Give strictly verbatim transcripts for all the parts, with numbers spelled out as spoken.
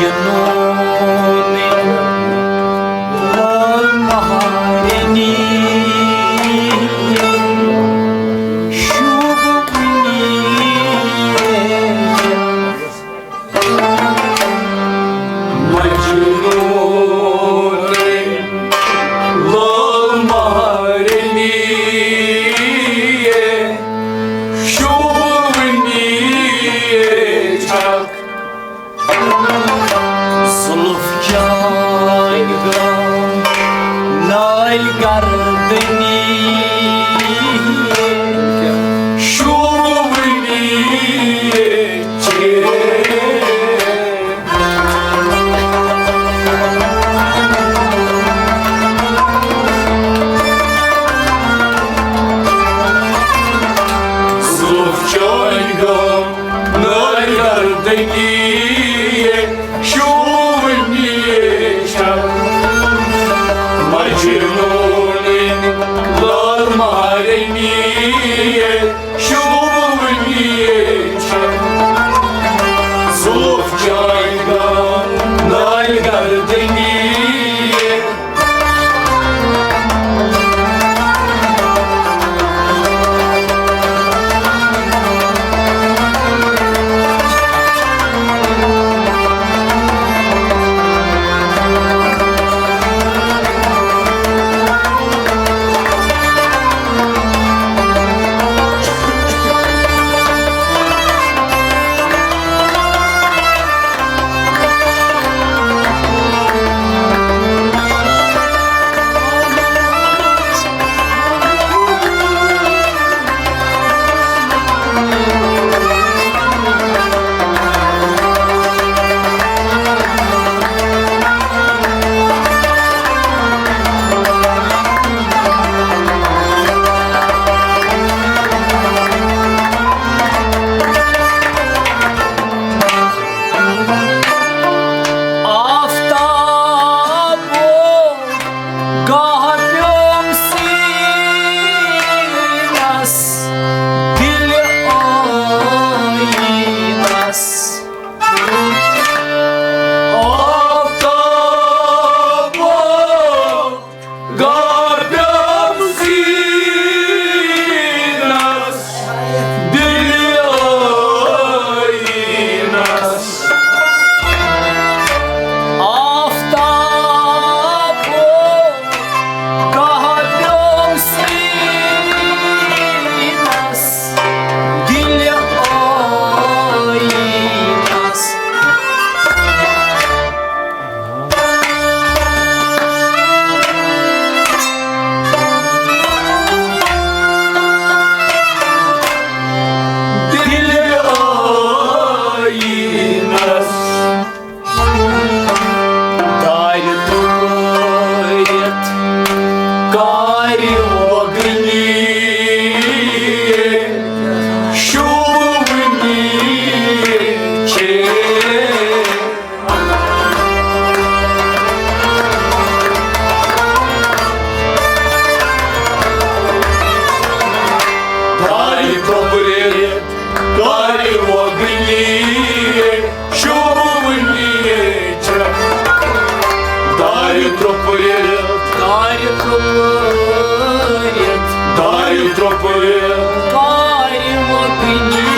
نوٗنٕے لال مہارِنی شوٗبوٕنی۔ مجنوٗنٕے لال مہارِنی شوٗبوٕنی چھکھ۔ زُلُف چٲنۍ گٔے نٲلۍ گردنی شوٗبوٕنی چھے۔ زُلُف چٲنۍ گٔے نٲلۍ گردنی شوٗبوٕنی چھکھ۔ مجنوٗنٕے لال مہارِنی شوٗبوٕنی چھکھ۔ زُلُف چٲنۍ گٔے نٲلۍ گردنی۔ آفتابُک گاہ پیوٚم سیٖنس، دِلہِ ٲیٖنس۔ آفتابُک گاہ پیوٚم سیٖنس، دِلہِ ٲیٖنس۔ آفتابُک گاہ پیوٚم سیٖنس، دِلہِ ٲیٖنس۔ دِلہِ ٲیٖنس۔ دارِ ترٛوپٲرِتھ کارِ وۄگنی شوٗبوٕنی چھے۔ دارِ ترٛوپٲرِتھ کارِ وۄگنی شوٗبوٕنی چھے۔ دارِ ترٛوپٲرِتھ، دارِ ترٛوپٲرِتھ، دارِ ترٛوپٲرِتھ کارِ وۄگنی،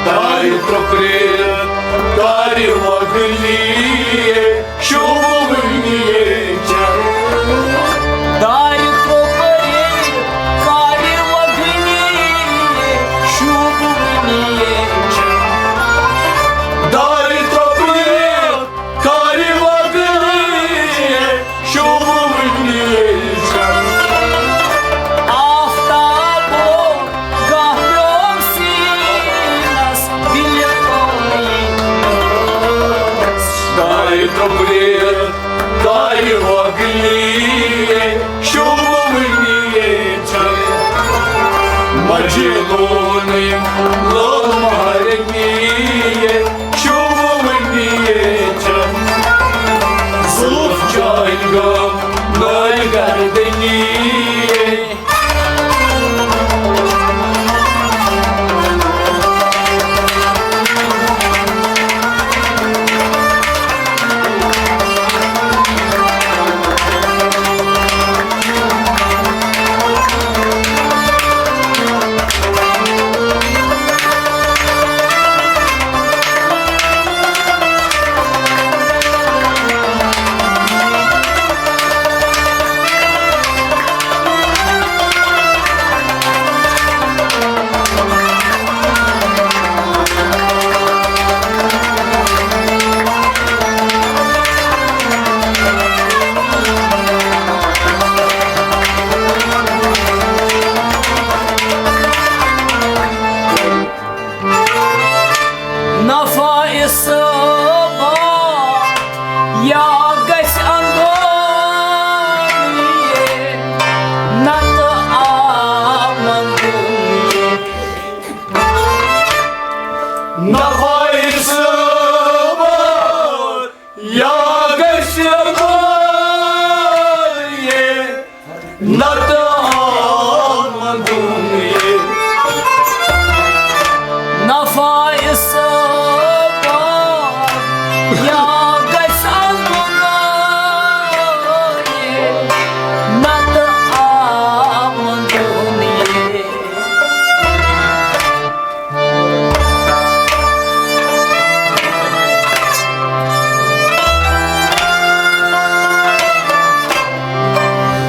دارِ ترٛوپٲرِتھ کارِ وۄگنی شوٗبوٕنی چھے۔ دارِ ترٛوپٲرِتھ کارِ وۄگنی شوٗبوٕنی چھے۔ دارِ ترٛوپٲرِتھ کارِ وۄگنی شوٗبوٕنی چھے۔ آفتابُک گاہ پیوٚم سیٖنس، دِلہِ ٲیٖنس۔ دارِ ترٛوپٲرِتھ کارِ وۄگنی شوٗبوٕنی چھے۔ مجنوٗنٕے لال مہارِنی شوٗبوٕنی چھے۔ زُلُف چٲنۍ گٔے نٲلۍ گردنی۔ نفع صٲبا، یا گژھِ اَنُن نتہٕ آمدُن یے۔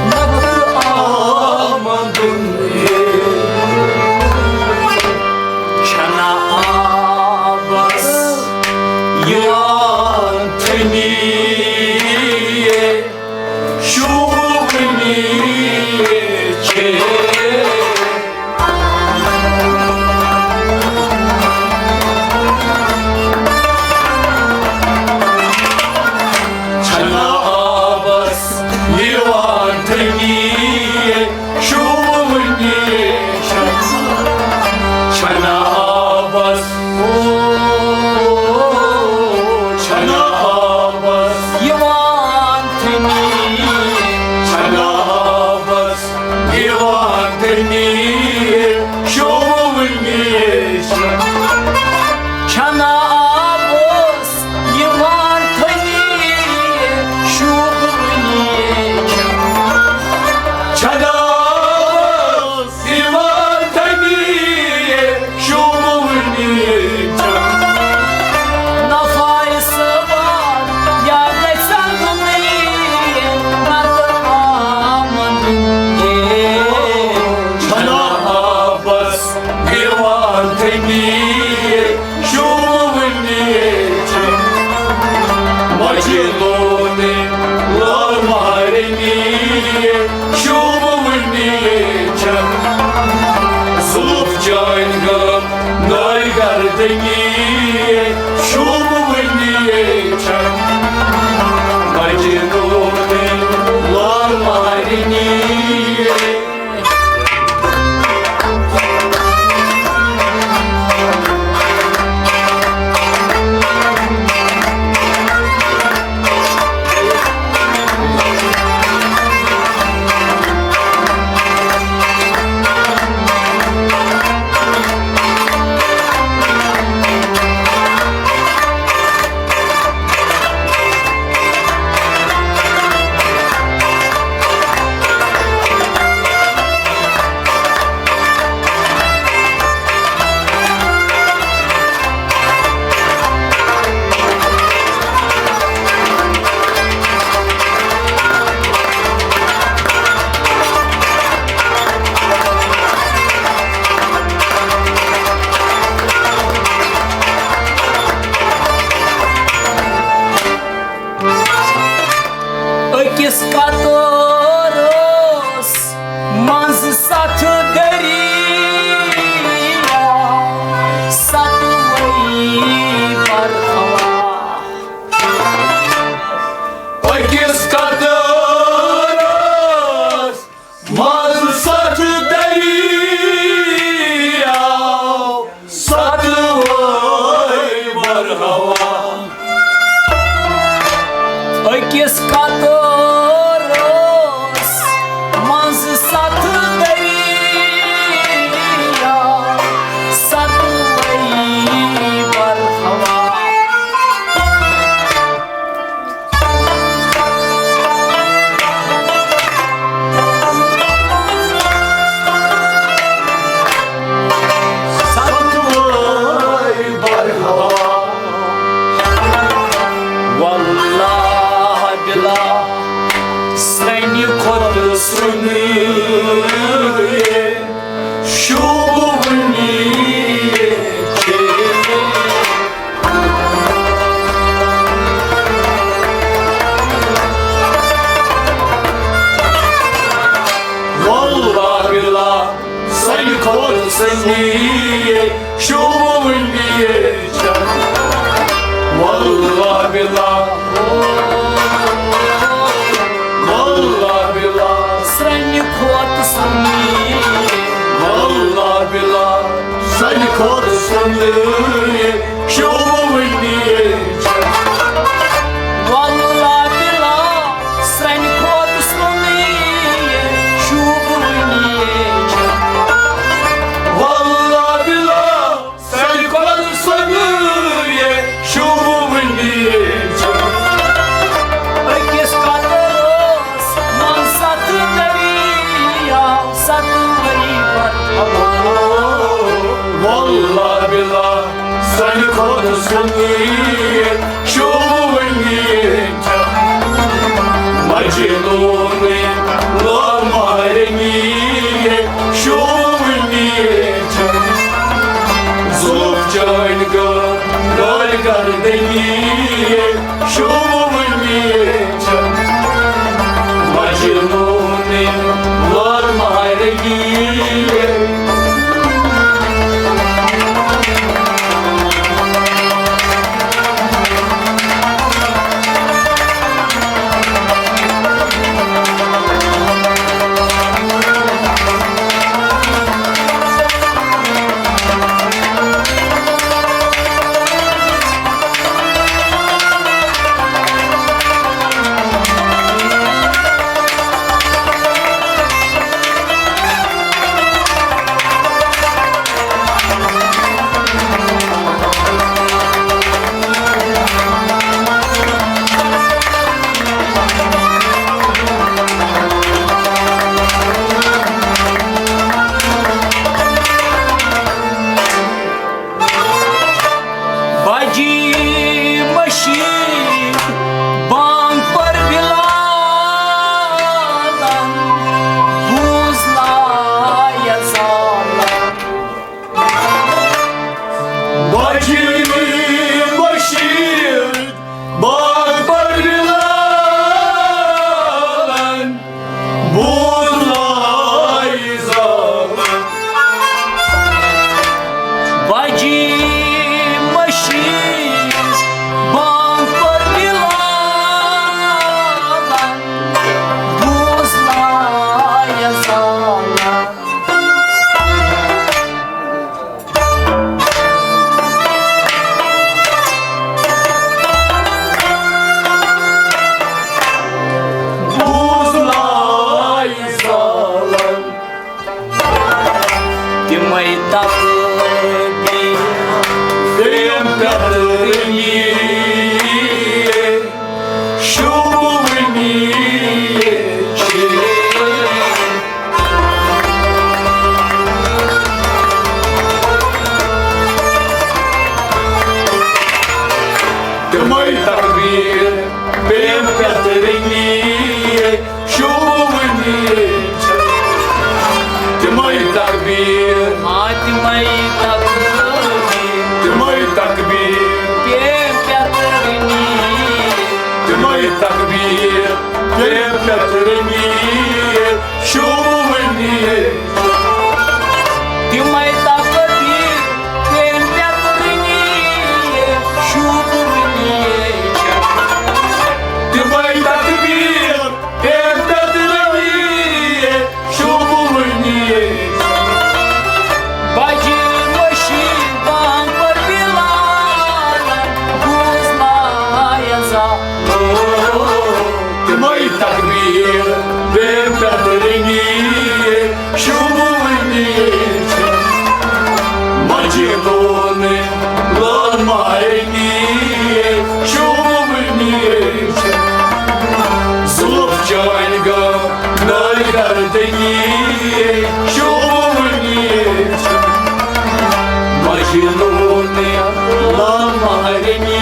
نتہٕ آمدُن یے۔ چھنہ آبس یوان تھنی یے، شوبونی یے چھے۔ چھنہ آبس یوان تھنی یے، شوبونی یے چھے۔ چھنہ آبس، او، چھنہ آبس یوان تھنی، چھنہ آبس یوان تھنی، شوبونی یے چھے۔ چھنہ آبس یوان تھنی، شوبونی یے چھے۔ چھنہ آبس یوان تھنی، شوبونی یے چھے۔ نفع صٲبا، یا گژھِ اَنُن نتہٕ آمدُن یے۔ چھنہ آبس یوان تھنی، شوبونی یے چھے۔ مجنون لال مہرنی یے، شوبونی یے چھے۔ زلف جان گام نال گردنی یے، شوبونی یے چھے۔ مجنون لال مہرنی یے۔ أکِس قطارس منٛز ستھ دریا، ستوے برہوا۔ أکِس قطارس منٛز ستھ دریا، ستوے برہوا۔ أکِس قطارس منٛز ستھ دریا، ستوے برہوا۔ ستوے برہوا۔ واللہ بلا سرنہِ کھۄتہٕ سرٛونٕے شوٗبونی چھے۔ واللہ بلا سرنہِ کھۄتہٕ سرٛونٕے شوٗبونی چھے۔ واللہ بلا، واللہ بلا سرنہِ کھۄتہٕ سرٛونٕے۔ واللہ بلا سرنہِ کھۄتہٕ سرٛونٕے شوٗبونی چھے۔ واللہ بلا سرنہِ کھۄتہٕ سرٛونٕے شوٗبونی چھے۔ واللہ بلا سرنہِ سانہِ کھۄتہٕ سُنٛد شوٗب وٕنی چھےٚ۔ مجنوٗنٕے لامحرمی شوٗب وٕنی چھےٚ۔ زُلف چٲنۍ گٲر گردنی شوٗب وٕنی چھےٚ۔ مجنوٗنٕے لامحرمی۔ بجی مشیٖد بانگ پر بلالن، بوز لا یزالن۔ بجی مشیٖد بانگ پر بلالن، بوز لا یزالن۔ بجی مشیٖد بانگ پر بلالن، بوز لا یزالن۔ بوز لا یزالن۔ تِمے تقدیٖر تٔمۍ پیٚترٕنی شوٗبوٕنی چھِ۔ تِمے تقدیٖر تٔمۍ پیٚترٕنی شوٗبوٕنی چھِ۔ تِمے تقدیٖر، ہاں، تِمے تقدیٖر، تِمے تقدیٖر، پیٚترٕنی، تِمے تقدیٖر، پیٚترٕنی شوٗبوٕنی۔ تِمے تقدیٖر، پیٚترٕنی شوٗبوٕنی چھِ۔ تِمے تقدیٖر، پیٚترٕنی شوٗبوٕنی۔ بجہِ مشیٖد بانگ پر بلالن، بوز لا یزالن۔ تِمے تقدیٖر، پیٚترٕنی شوٗبوٕنی چھِ۔ مجنوٗن لامحرمی شوٗبوٕنی چھِ۔ زُلف چٲنۍ گٲر گردنی شوٗبوٕنی چھِ۔ مجنوٗن لامحرمی۔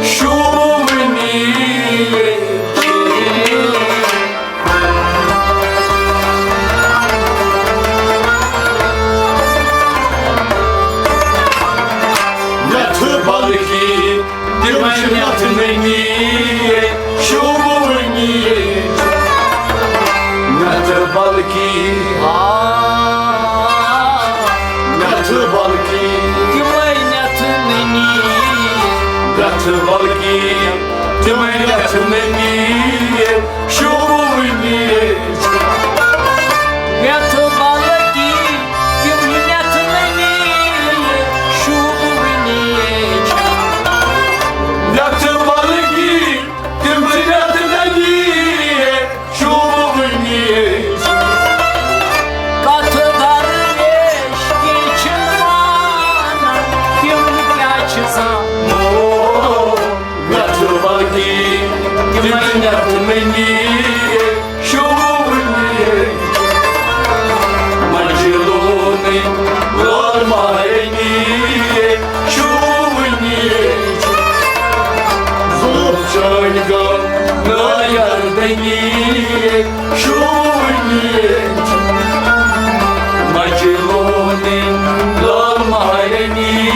شوٗبوٕنی یتھ بلکہِ تِمن یتھ نٔنی شوٗبوٕنی یتھ بلکہِ، آ، یتھ بلکہِ تِمن یتھ نٔنی یتھ بلکہِ تِمن یتھ نٔنی شوٗبوٕنی یتھ بلکہِ تِم یتھ نٔنی شوٗبوٕنی یتھ بلکہِ تِم یتھ نٔنی شوٗبوٕنی کتھ درویش کینٛہہ چھِنہٕ مانان، تِم کیٛاہ چھِ زانان؟ یتھ بلکہِ تِمن یتھ نٔنی شوٗبوٕنی مجلوٗنٕے لول مہرنی شوٗبوٕنی زُلف چٲنۍ گٲم نایردنی شوٗبوٕنی مجلوٗنٕے لول مہرنی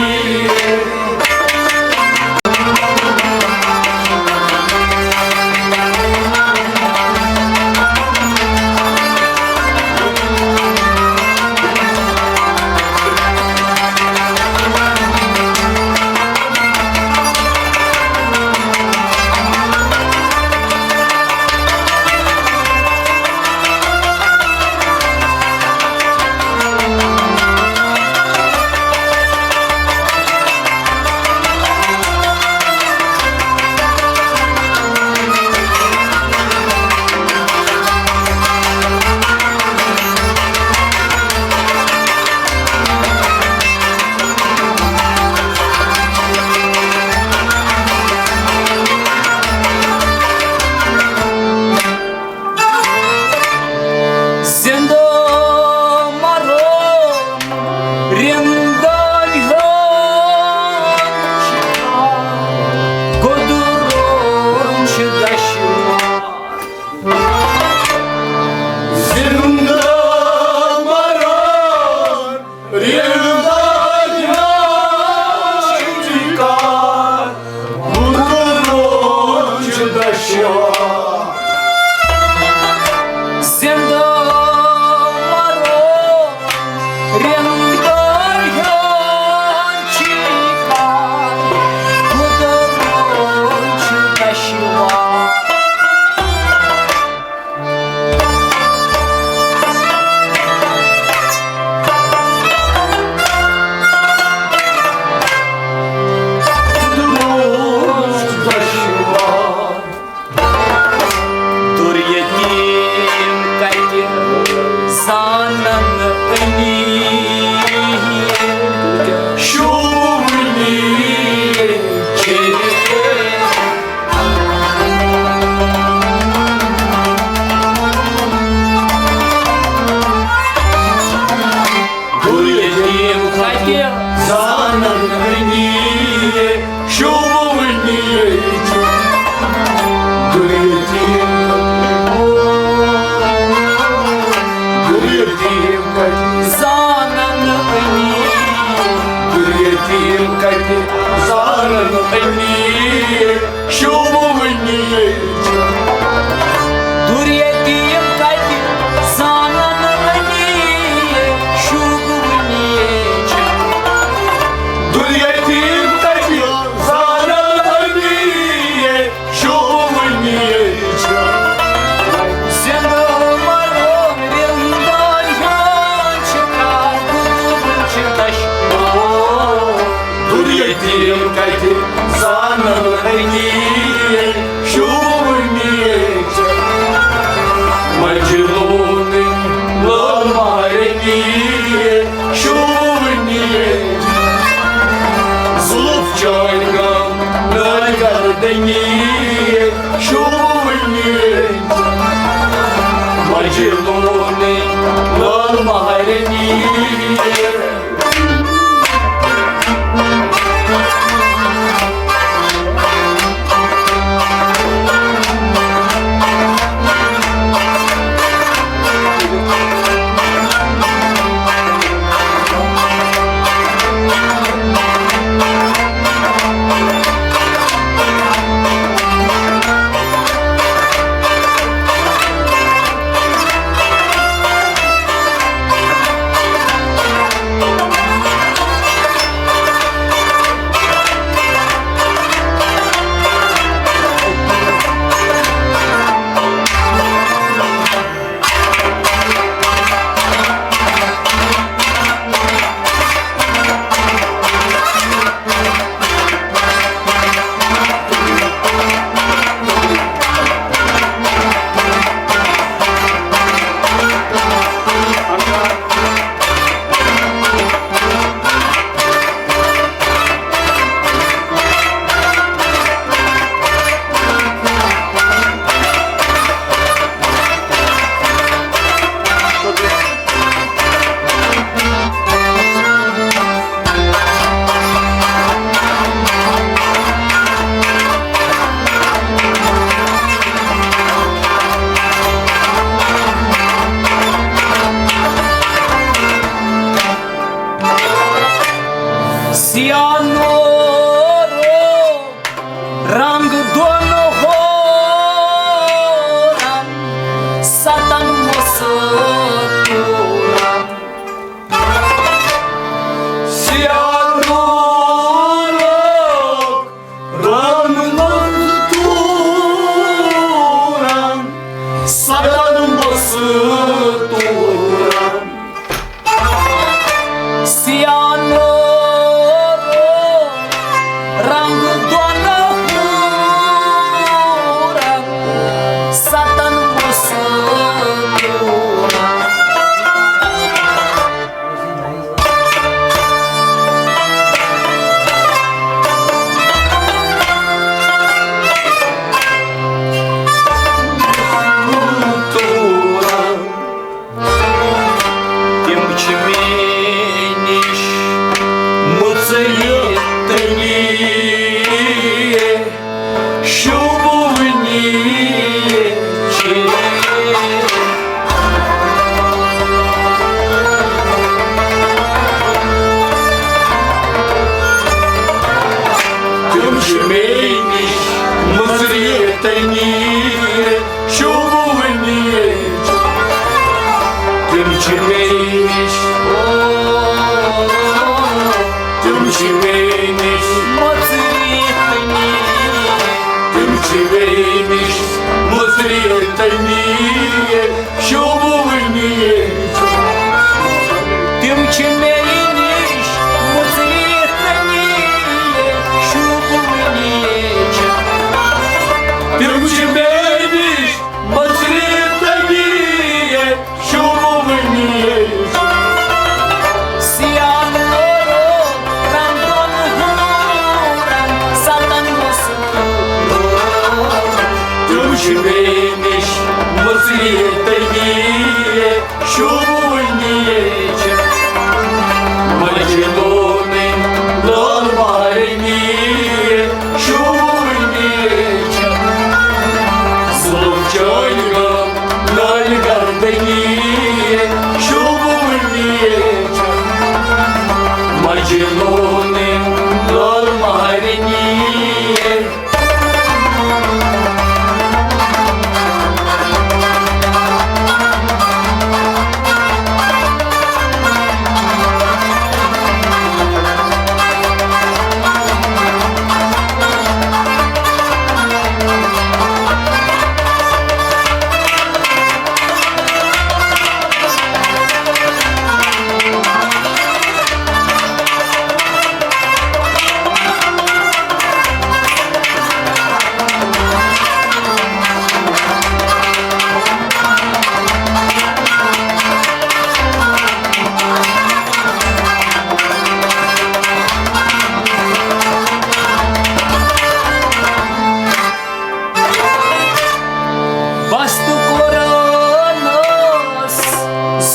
زِندٕ مرو رِندَن ہیوٚن شِکار، گوٚدُر روٗد چھُ دَشوار۔ زِندٕ مرو رِندَن ہیوٚن شِکار، گوٚدُر روٗد چھُ دَشوار۔ زِندٕ مرو رِندَن ہیوٚن شِکار، گوٚدُر روٗد چھُ دَشوار۔ دوٚر یتیٖم کتہِ زانن أمیٖر؟ شوٗبوٕنی چھِ گُل یتیٖم کتہِ زانن أمیٖر؟ شوٗبوٕنی چھِ گُل یتیٖم، گُل یتیٖم کتہِ زانن أمیٖر؟ گُل یتیٖم کتہِ زانن أمیٖر؟ شوٗبوٕنی چھِ۔ دوٚر یتیٖم کتہِ زانن أمیٖر؟ شوٗبوٕنی چھِ۔ دوٚر یتیٖم کتہِ زانن أمیٖر؟ شوٗبوٕنی چھِ۔ زِندٕ مرو رِندَن ہیوٚن شِکار، گوٚدُر چھُ دَشوار۔ دوٚر یتیٖم کتہِ زانن أمیٖر؟ شوٗبوٕنی چھِ۔ مجلوٗنٕے لول مہرنی شوٗبوٕنی چھِ۔ زُلف چٲنۍ گٲم نٲلۍ گردنی شوٗبوٕنی چھِ۔ مجلوٗنٕے لول مہرنی تنی شوبونی۔ تِم چھِ مےٚ نِش، تِم چھِ مےٚ نِش مۄژرِ تنی۔ تِم چھِ مےٚ نِش مۄژرِ تنی شوبونی۔ تِم چھِ مےٚ نِش مۄژرِ تنی شوبونی۔ تِم چھِ مےٚ نِش مۄژرِ تنی شوبونی۔ سیاہ لورو رنگن ہُنٛد رنگ سَتن مُسکُل۔ تِم چھِ مےٚ نِش مۄژرِ تنی شوبونی۔ مجنونٕنۍ لال مہرنی شوبونی۔ زُلف چٲنۍ گٲم لال گردنی شوبونی۔ مجنونٕنۍ لال مہرنی۔ بس تہٕ قرآنس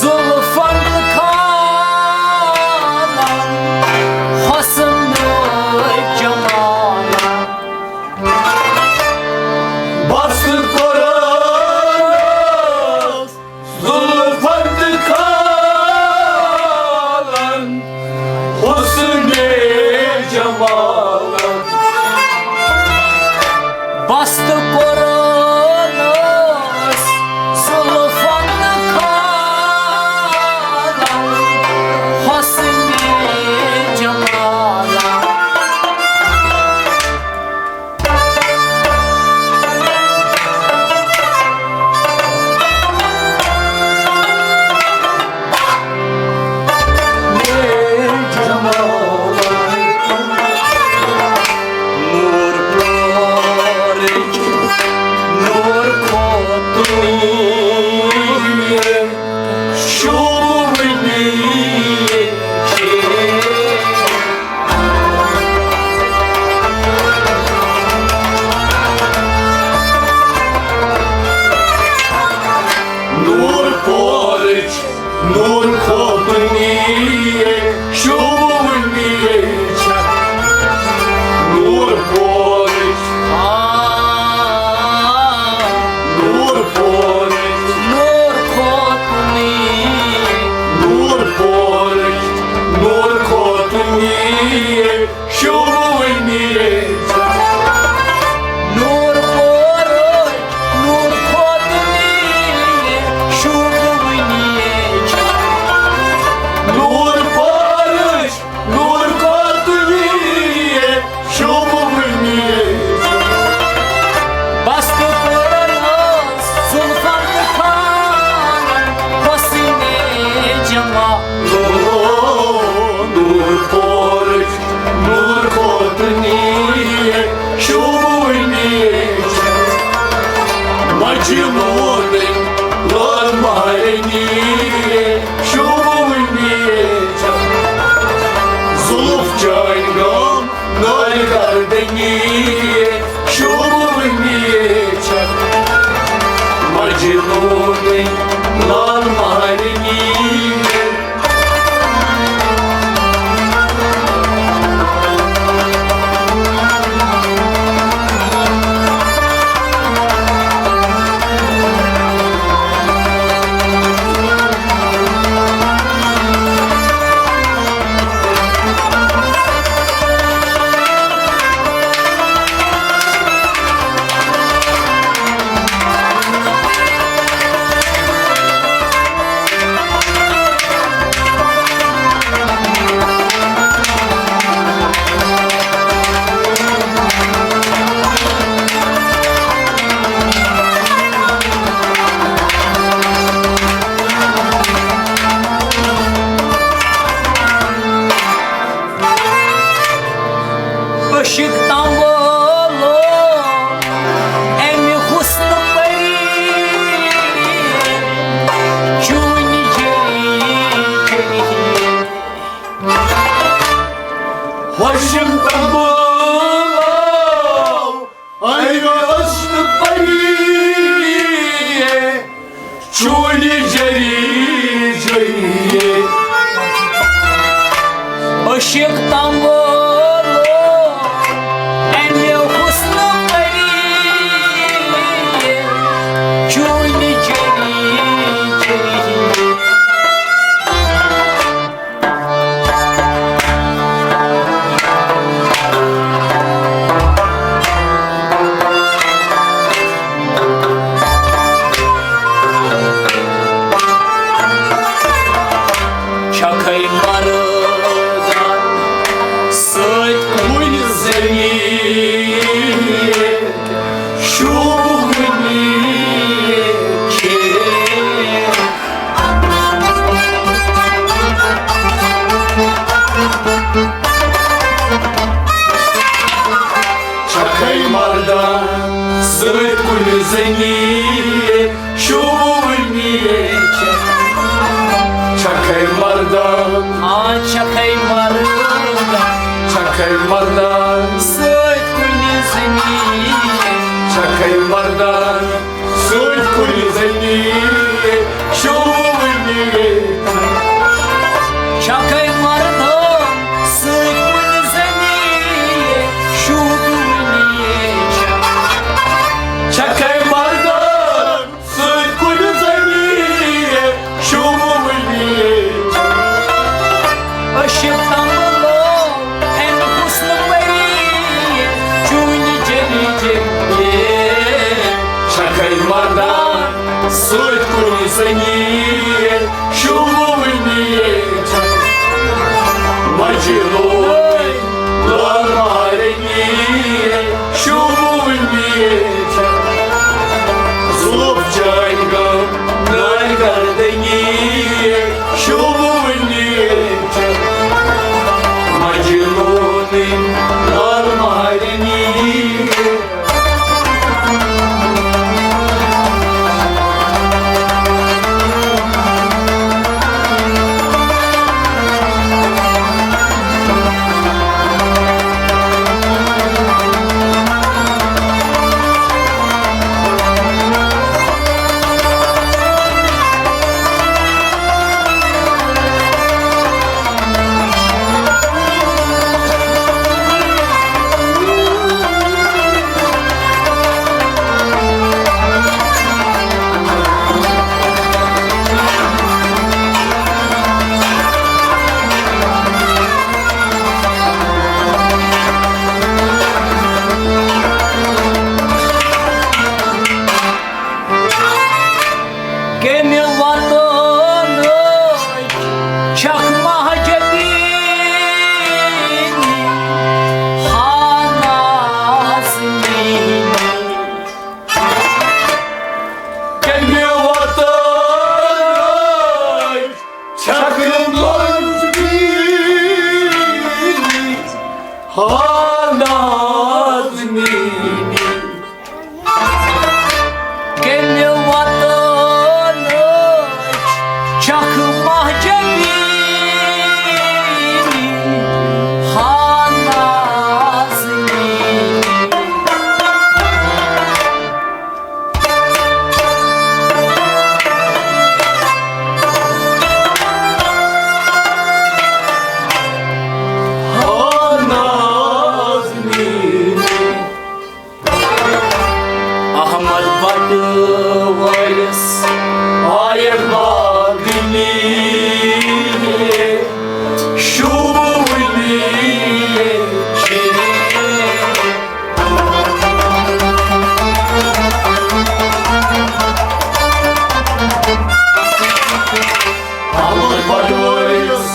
زُلفن تہٕ خالن حسن جمالن۔ بس تہٕ قرآنس زُلفن تہٕ خالن حسن جمالن۔ بس تہٕ قرآنس زُلفن تہٕ خالن حسن جمالن۔ نور پورٕچ، نور پورٕچ، نور پورٕچ، نور پورٕچ، نور پورٕچ، نور پورٕچ، نور پورٕچ، نور پورٕچ۔ شوبونی۔ نور پورٕچ، نور کھوتہٕ نیٖلہِ شوبونی۔ نور پورٕچ، نور کھوتہٕ نیٖلہِ شوبونی۔ بس تہٕ پورن ٲس زُلفن تہٕ خانن حسنِ جمال۔ نور پورٕچ، نور کھوتہٕ نیٖلہِ شوبونی۔ مجنونٕنۍ لال مہرنی شوبونی۔ زُلف چٲنۍ گام نالہِ گردنی شوبونی۔ مجنونٕنۍ لال مہرنی۔ شوٗبوٕنی چھِ۔ چھکھے مردان سۭتۍ کُلۍ زٔنی، شوٗبوٕنی چھِ۔ چھکھے مردان، آ، چھکھے مردان۔ چھکھے مردان۔ سۭتۍ کُلۍ زٔنی۔ چھکھے مردان۔ سۭتۍ کُلۍ زٔنی، شوٗبوٕنی چھِ۔ چھکھے مردان۔ سۭتۍ کُلۍ زٔنی، شوٗبوٕنی چھِ۔ چھکھے مردان۔ سۭتۍ کُلۍ زٔنی، شوٗبوٕنی چھِ۔ أشہِ تمبلو اَمہِ حُسنہٕ پٔری، چوٗنہِ جٔلی جٔلی۔ چھکھے مردان سۭتۍ کُلۍ زٔنی، شوٗبوٕنی چھِ۔ مجنون لال مہرنی، شوٗبوٕنی چھِ۔ زُلف جانہِ گم نالہِ گردنی، شوٗبوٕنی چھِ۔ مجنون لال مہرنی۔ کمہِ وطنٕچ چھکھ مہجبیٖن، ہا نازنیٖن؟ کمہِ وطنٕچ چھکھ مہجبیٖن، ہا نازنیٖن؟ کمہِ وطنٕچ چھکھ مہجبیٖن، ہا نازنیٖن؟ ہا نازنیٖن۔ احمد بٹہٕ وٲرِس آیَکھ باغنی، شوٗبوٕنی چھِ۔ احمد بٹہٕ وٲرِس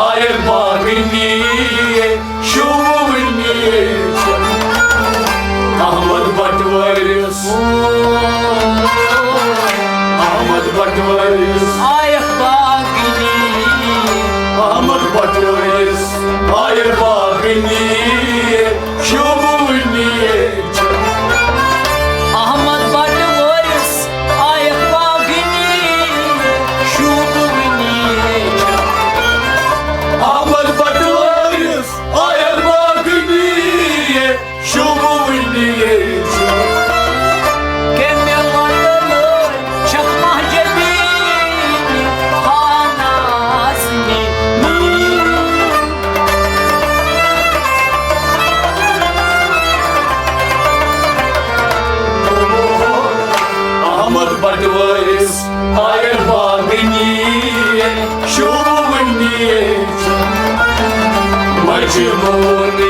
آیَکھ باغنی، شوٗبوٕنی چھِ۔ احمد بٹہٕ وٲرِس، احمد بٹہٕ وٲرِس آیَکھ باغنی۔ احمد بٹہٕ وٲرِس آیَکھ باغنی، شوٗبوٕنی چھِ۔ احمد بٹہٕ وٲرِس آیَکھ باغنی، شوٗبوٕنی چھِ۔ احمد بٹہٕ وٲرِس آیَکھ باغنی، شوٗبوٕنی چھِ۔ کمہِ وطنٕچ چھکھ مہجبیٖن، ہا نازنیٖن؟ احمد بٹہٕ وٲرِس آیَکھ باغنی، شوٗبوٕنی چھِ۔ مجنون